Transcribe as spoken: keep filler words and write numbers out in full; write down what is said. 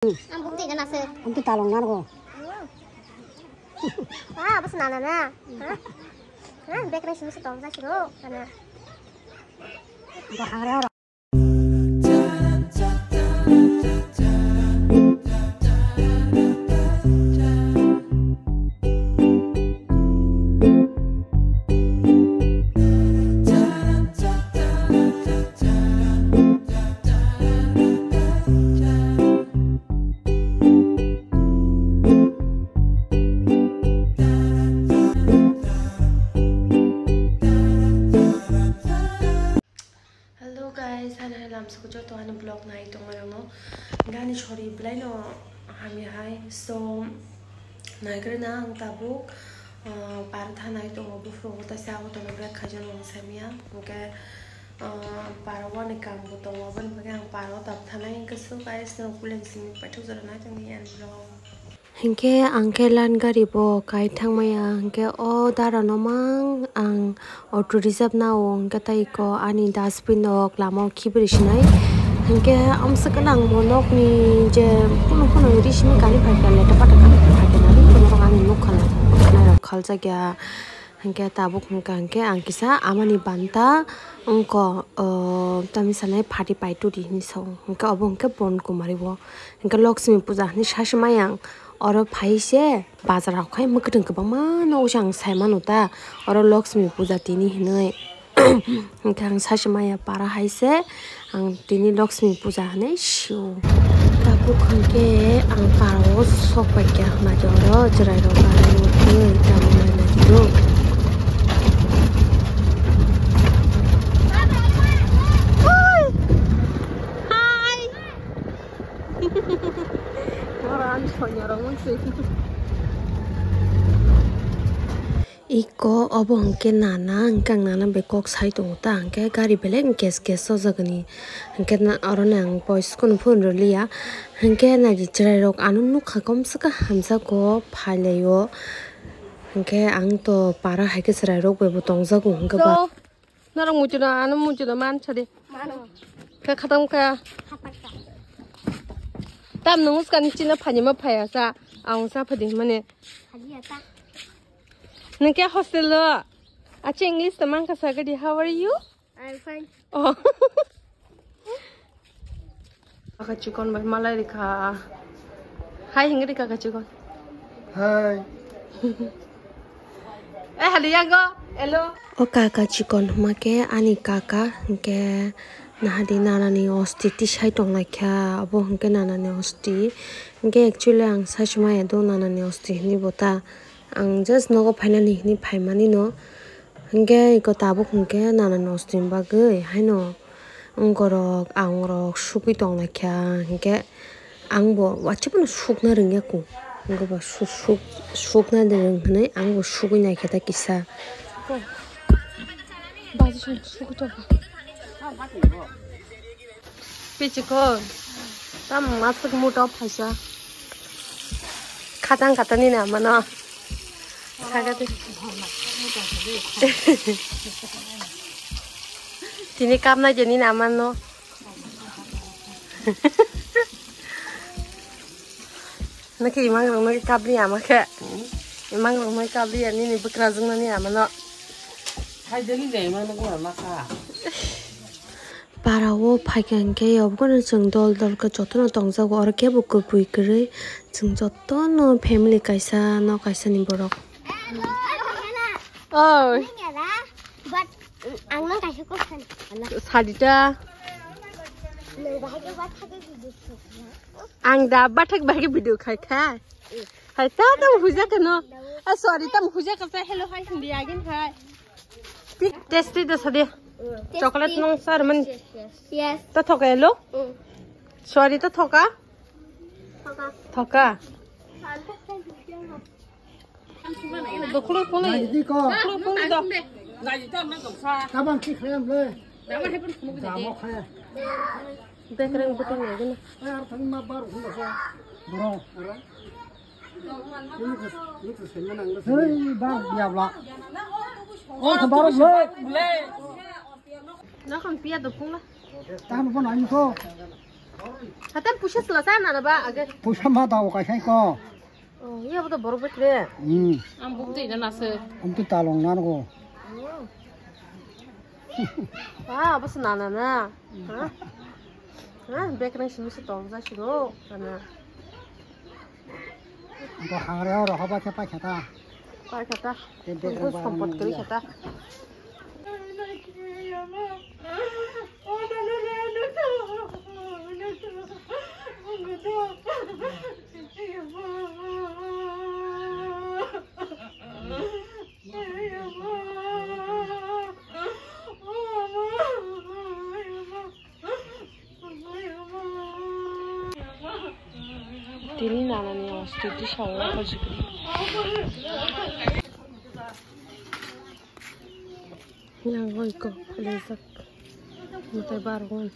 Ang bukti na nase. Ang tu talong na ko. Ah, bas na na na. Ha? Ha, bek na simi se tong sa siro. Kana. Ba hangra. Hello guys, hani hai lamsoko joto ani vlog nai tongmarokno gani sori belai no hamya hai. So naigrana ang tabuk, ah, para thanai tongo, buphuru bo taisa ago tono bag khaijano ang samya, hwnkhe, ah, para o ani kambo tongo, aboni bagwi ang para o tabuk thanai hwnkhe. So guys, norok puila simi paithak jora nai tongdi ani vlog. Hinkhe ang khe line gari bo kai thangmaya, hinkhe o dara no mang ang auto reserve nao, hinkhe tei ko ani dustbin rok lama o khibiri sinai. Hinkhe amswk nang bo nokni je phunu phunu ri simi gari phaikha, leta pata gari phaikha nari, borok ani nukha nai rok khaljakya. Hinkhe tabuk hinkha hinkhe ang kisa amani banta wngkha, o, tamni sanai phati pai turi hinwi sao. Hinkhe obo hinkhe Bon Kumari bo. Hinkhe Lakshmi puja hinwi sasimai ang oro phai se bazar rok khai mwkhwtwng kwbangma nukjak ang sai mano ta. Oro Lakshmi puja tini hinwi. Hinkhe ang sasimaya para hai se. Ang tini Lakshmi puja hinwi sio. Tabuk hwnkhe ang parao sok paikha hwnba oro chwrairok barwi tamo nainaijak. Hi! Oro ani soinarok wngsi. Iko obo hwnkhe nana, hwnkhe ang nana bai kok sai tongo ta, hwnkhe gari belai ges ges sojagani, hwnkhe na-, oroni ang boys kuno phone rwliya, hwnkhe naidi chwrairok ano nukha komswka hamjako phailaio, hwnkhe ang to para hai khe chwrairok bai bo tongjago hwnkhe ba. So, norok muchuna, ano muchuna man sadi. Mano. Khe khatam kha. Khatam kha. Tam nung uskani china phani ma phaya sa, ang sa phadi mane. Phadi ya ta. Nung kya hostel lo? Acha English ta man kha sa gadi, how are you? I'm fine. Oh. Kaka chikon bai malai rikha. Hai hingri kaka chikon. Hai. Eh, hali yago. Hello. O kaka chikon hwnkhe ani kaka hwnkhe nahadi nanani osti tisai tonglaikha. Obo hwnkhe nanani osti. Hwnkhe actually ang saisumaya do nanani osti hinwi bo ta. Ang just nogo phainani hinwi phaimani no. Hwnkhe iko tabuk hwnkhe nanani osti ni bagwi haino wngorok, aongrok sugwi tonglaikha, hwnkhe angbo waisa phano sukna rwngya kho. Wngkhe ba su-, suk-, sukna de rwng hinwi angbo sugwi naikhe ta kisa. Pichikon, tam masuk muto phaisa. Khatang khatani na mano. Sagadi. Tini kapnai jeni na mano. Nake imang rong nake kapri ama khe. Imang rong nake kapri ani ni bwkrajwng nani ama no. Hai jeni de imang nake ama kha. Para o phaikha hwnkhe, obo no chwng dol dol khe jotono tongjago, oro kebo kwbwi kwrwi, chwng jotono family kaisa, nok kaisa ni borok. Oi. But ang nang kaisa kok sani. Sadita. Nang bahai khe bathak khe video khai kha. Ang da bathak bahai khe video khai kha. Hai ta tam huja kano. Ah, sorry, tam huja kasa. Hello, hi, hindi agin hai. Tasty da sadi. Chocolate nong sar man. Yes. Ta thoka hello? Mm. Sorry, ta thoka? Thoka. Thoka. Dokhulo phone. Dokhulo phone do. Tabang ki khlem le. Damo khe. Bekreng butung lagi na. Ar thang ma bar hunda sa. Bro. Hei, bar dia bla. Oh, kembar bla. Nakon pia dopung la. Tahan pun ayo ko. Hata puisa sela sa na ba age. Puisa ma tao kaisa ko. Oh, iya bodo borok betre. Hmm. Ang buk de na se. Ang tu talong nan ko. Ah, bas na na na. Ha? Ha, bek nang simi se tong ja sino. Kana. Bo hangre oro hoba khe paikha ta. Paikha ta. Te bek. Tungku ba sampot kiri kha ta. Tini nanani ang study sawo hojikri. Yang oi ko lezak. Mutai bar oi.